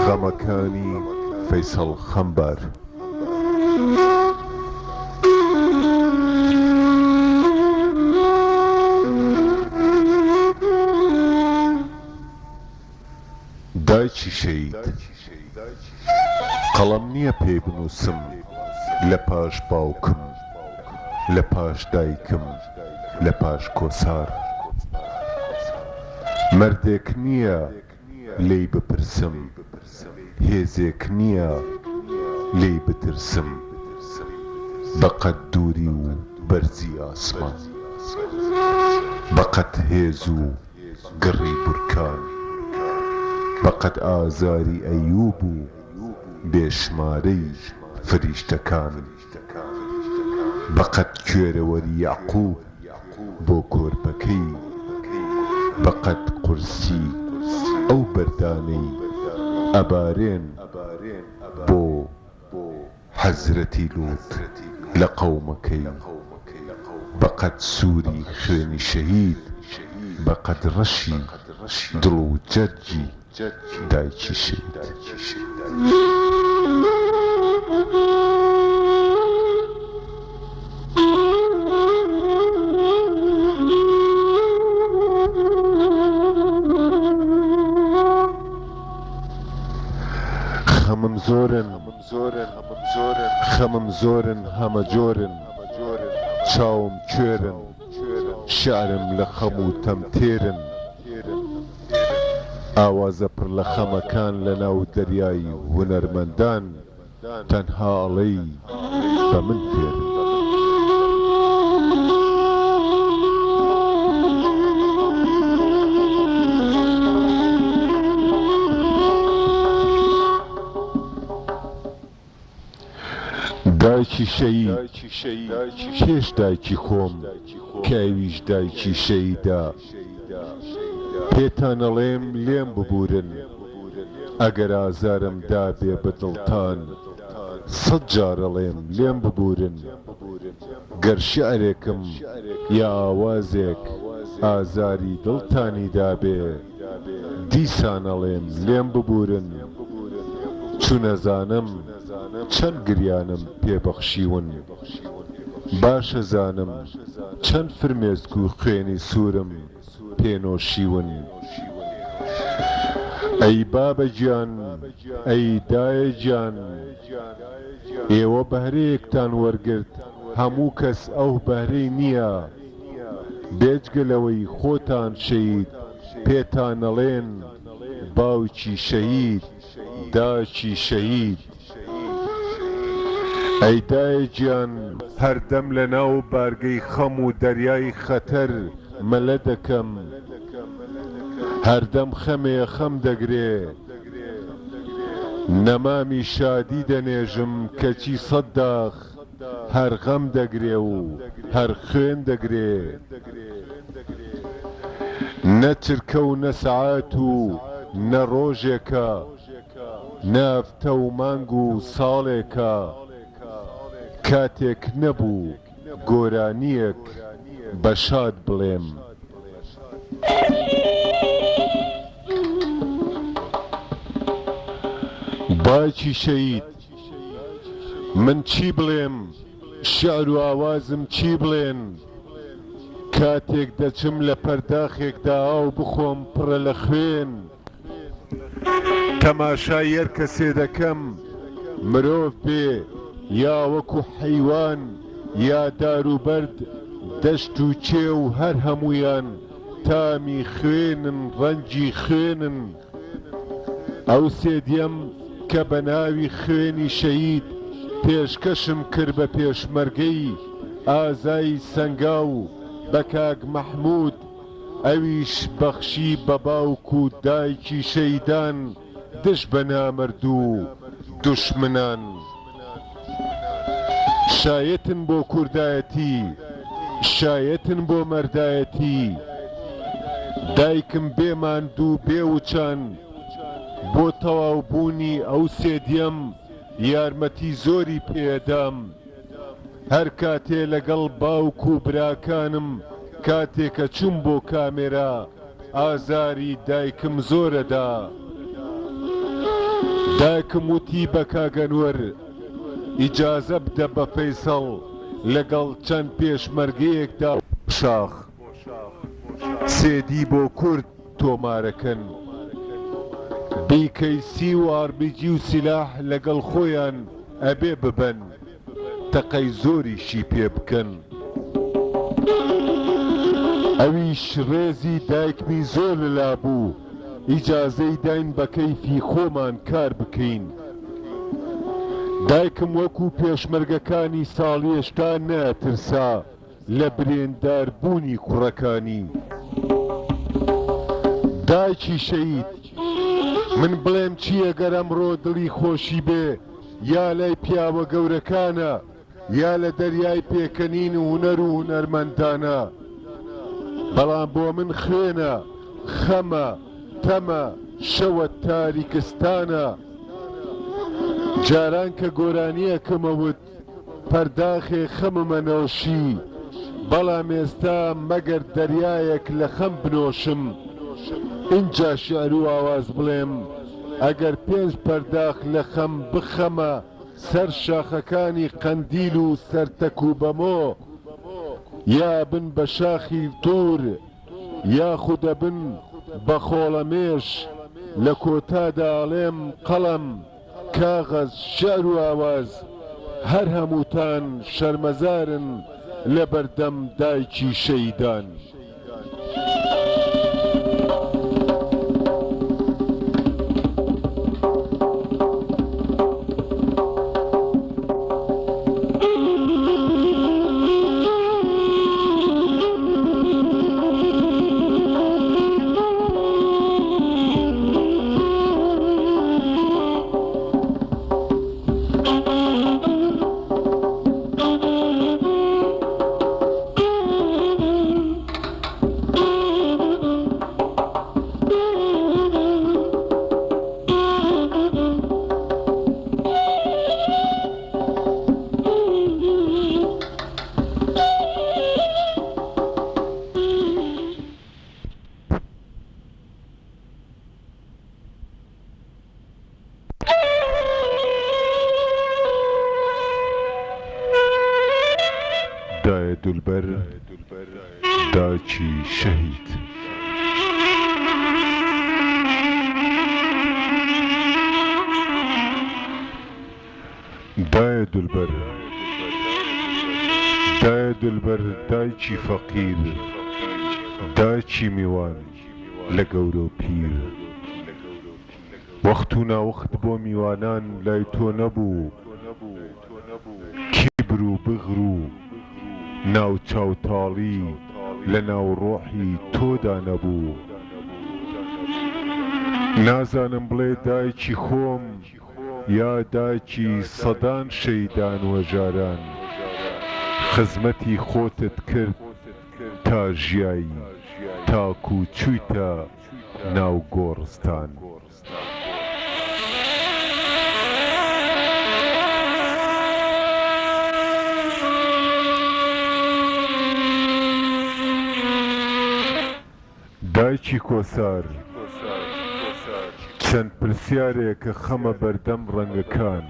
غەمەکانی فەیسەڵ خەمبار. دایکی شەهید قەڵەم نییە پێی بنووسم لە پاش باوکم لە پاش دایکم لە پاش کۆسار مەردێک نییە لێی بپرسم هێزێک نییە لێی بترسم بە قەد دووری و بەرزی ئاسمان بە قەد هێز و گڕی بورکان بە قەد ئازاری ئەیوب و بێ شمارەی فریشتەکان بە قەد کوێرەوەری یەعقوب بۆ کۆرپەکەی بە قەد قورسی ئەو بەردانەی ئەبارێن بۆ حەزرەتی لوط لە قەومەکەی بە قەد سووری خوێنی شەهید بە قەد ڕەشی دڵ و جەرگی دایکی شەهید. خەمم زۆرن خەمم زۆرن هەمەجۆرن چاوم کوێرن شیعرم لە خەم و تەم تێرن ئاوازە پڕ لە خەمەکان لە ناو دەریای هونەرمەندان تەنها ئەڵێی بە من فێرن. دایکی شەهید پێش دایکی خۆم کە ئەویش دایکی شەهیدە پێتان ئەڵێم لێم ببورن ئەگەر ئازارم دابێ بە دڵتان سەد جار ئەڵێم لێم ببورن گەر شیعرێکم یا ئاوازێک ئازاری دڵتانی دابێ دیسان ئەڵێم لێم ببورن چون ئەزانم چەند گریانم پێ بەخشیون باش ئەزانم چەند فرمێسک و خوێنی سوورم پێ نۆشیون ئەی بابە گیان ئەی دایە گیان ئێوە بەهرەیەکتان وەرگرت هەموو کەس ئەو بەهرەی نییە بێجگە لەوەی خۆتان شەهید پێتان ئەڵێن باوکی شەهید داکی شەهید ئەی دایە گیان هەردەم لەناو بارگەی خەم و دەریای خەتەر مەلە دەکەم هەردەم خەمێ خەم دەگرێ نەمامی شادی دەنێژم کەچی سەد داخ هەر غەم دەگرێ و هەر خوێن دەگرێ. نە چرکە و نە سەعات و نە ڕۆژێکە، نە هەفتە و مانگ و ساڵێکە، کاتێک نەبوو گۆرانییەک بە شاد بڵێم. باوکی شەهید. من چی بڵێم شیعر و ئاوازم چی بڵێن کاتێک دەچم لە پەرداخێکدا ئاو بخۆم پڕە لە خوێن تەماشای هەر کەسێ دەکەم مرۆڤ بێ یا وەکو حەیوان یا دار و بەرد دەشت و کێو هەر هەموویان تامی خوێنن ڕەنگی خوێنن. ئەو سێدیەم کە بە ناوی خوێنی شەهید پێشکەشم کرد بە پێشمەرگەی ئازای سەنگاو بە کاک مەحمود ئەویش بەخشی بە باوک و دایکی شەهیدان دژ بە نامەرد و دوشمنان. شایەتن بۆ کوردایەتی شایەتن بۆ مەردایەتی دایکم بێ ماندوو بێ وچان بۆ تەواو بوونی ئەو سێدیەم یارمەتی زۆری پێدام هەر کاتێ لەگەڵ باوک و براکانم کاتێ کە چووم بۆ کامێرا ئازاری دایکم زۆرەدا. دایکم وتی بە کاک ئەنوەر ئیجازە بدە بە فەیسەڵ لەگەڵ چەند پێشمەرگەیەکدا بۆ شاخ سێدی بۆ کورد تۆمارەکەن. بیکەیسی و ئاربیجی و سیلاح لەگەڵ خۆیان ئەبێ ببەن. تەقەی زۆریشی پێ بکەن. ئەویش ڕێزی دایکمی زۆر لەلا بوو، ئیجازەی داین بە کەیفی خۆمان کار بکەین. دایکم وەکوو پێشمەرگەکانی ساڵیێشتا نەئەترسا لە برێندار بوونی کوڕەکانی. دایکی شەهید، من بڵێم چی ئەگەر ئەمڕۆ دڵی خۆشی بێ یا لای پیاوە گەورەکانە یا لە دەریای پێکەنین و هونەر و هونەرمەندانە، بەڵام بۆ من خوێنە، خەمە، تەمە، شەوە تاریکستانە. جاران کە گۆرانییەکم ئەوت پەرداخێ خەمم ئەنۆشی، بەڵام ئێستا مەگەر دەریایەک لە خەم بنۆشم ئینجا شیعر و ئاواز بڵێم، ئەگەر پێنج پەرداخ لە خەم بخەمە سەر شاخەکانی قەندیل و سەرتەک و بەمۆ یا ئەبن بە شاخی توور یاخود ئەبن بە خۆڵەمێش، لە کۆتادا ئەڵێم قەڵەم. کاغەز، شیعر و ئاواز، هەر هەمووتان شەرمەزارن لە بەردەم دایکی شەهیدان. دایە دولبەر دایکی شەهید. دایە دولبەر دایە دولبەر دایکی فەقیر دایکی میوان لە گەورە و پیر وەخت و ناوەخت بۆ میوانان لای تۆ نەبوو کیبر و بغر و ناوچاوتاڵی لە ناو ڕۆحی تۆدا نەبوو نازانم بڵێ دایکی خۆم یا دایکی سەدان شەیدان و هەژاران خزمەتی خۆتت کرد تا ژیای تاکو چویتە ناو گۆڕستان. دایکی کۆسار، چەند پرسیارێکە خەمە بەردەم ڕەنگەکان،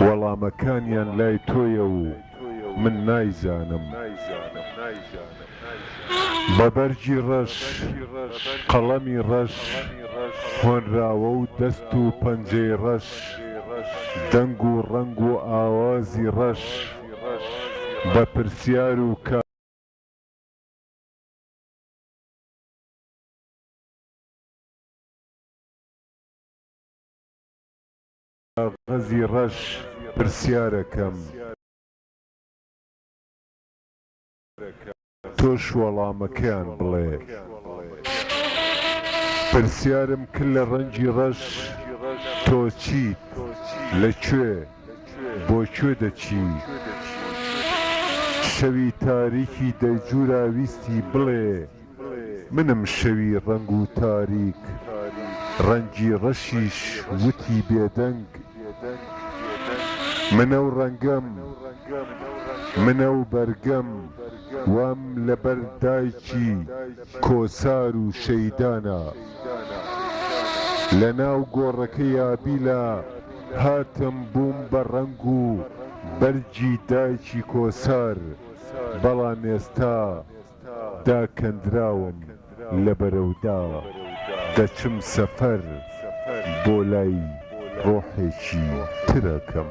وەڵامەکانیان لای تۆیە و من نایزانم. بە بەرگی ڕەش، قەڵەمی ڕەش، هۆنراوە و دەست و پەنجەی ڕەش، دەنگ و ڕەنگ و ئاوازی ڕەش، بە پرسیار و کاغەزی ڕەش پرسیارەکەم. تۆش وەڵامەکەیان بڵێ. پرسیارم کرد لە ڕەنگی ڕەش تۆ چیت؟ لە کوێ؟ بۆ کوێ دەچی؟ شەوی تاریکی دەیجورا ویستی بڵێ منم شەوی ڕەنگ و تاریک ڕەنگی ڕەشیش وتی بێدەنگ من ئەو ڕەنگەم من ئەو بەرگەم وام لەبەر دایکی کۆسار و شەیدانە. لە ناو گۆڕەکەی ئابیلا هاتم بووم بە ڕەنگ و بەرگی دایکی کۆسار، بەڵام ئێستا داکەندراوم لە بەرەودا دەچم سەفەر بۆ لای ڕۆحێکی ترەکەم.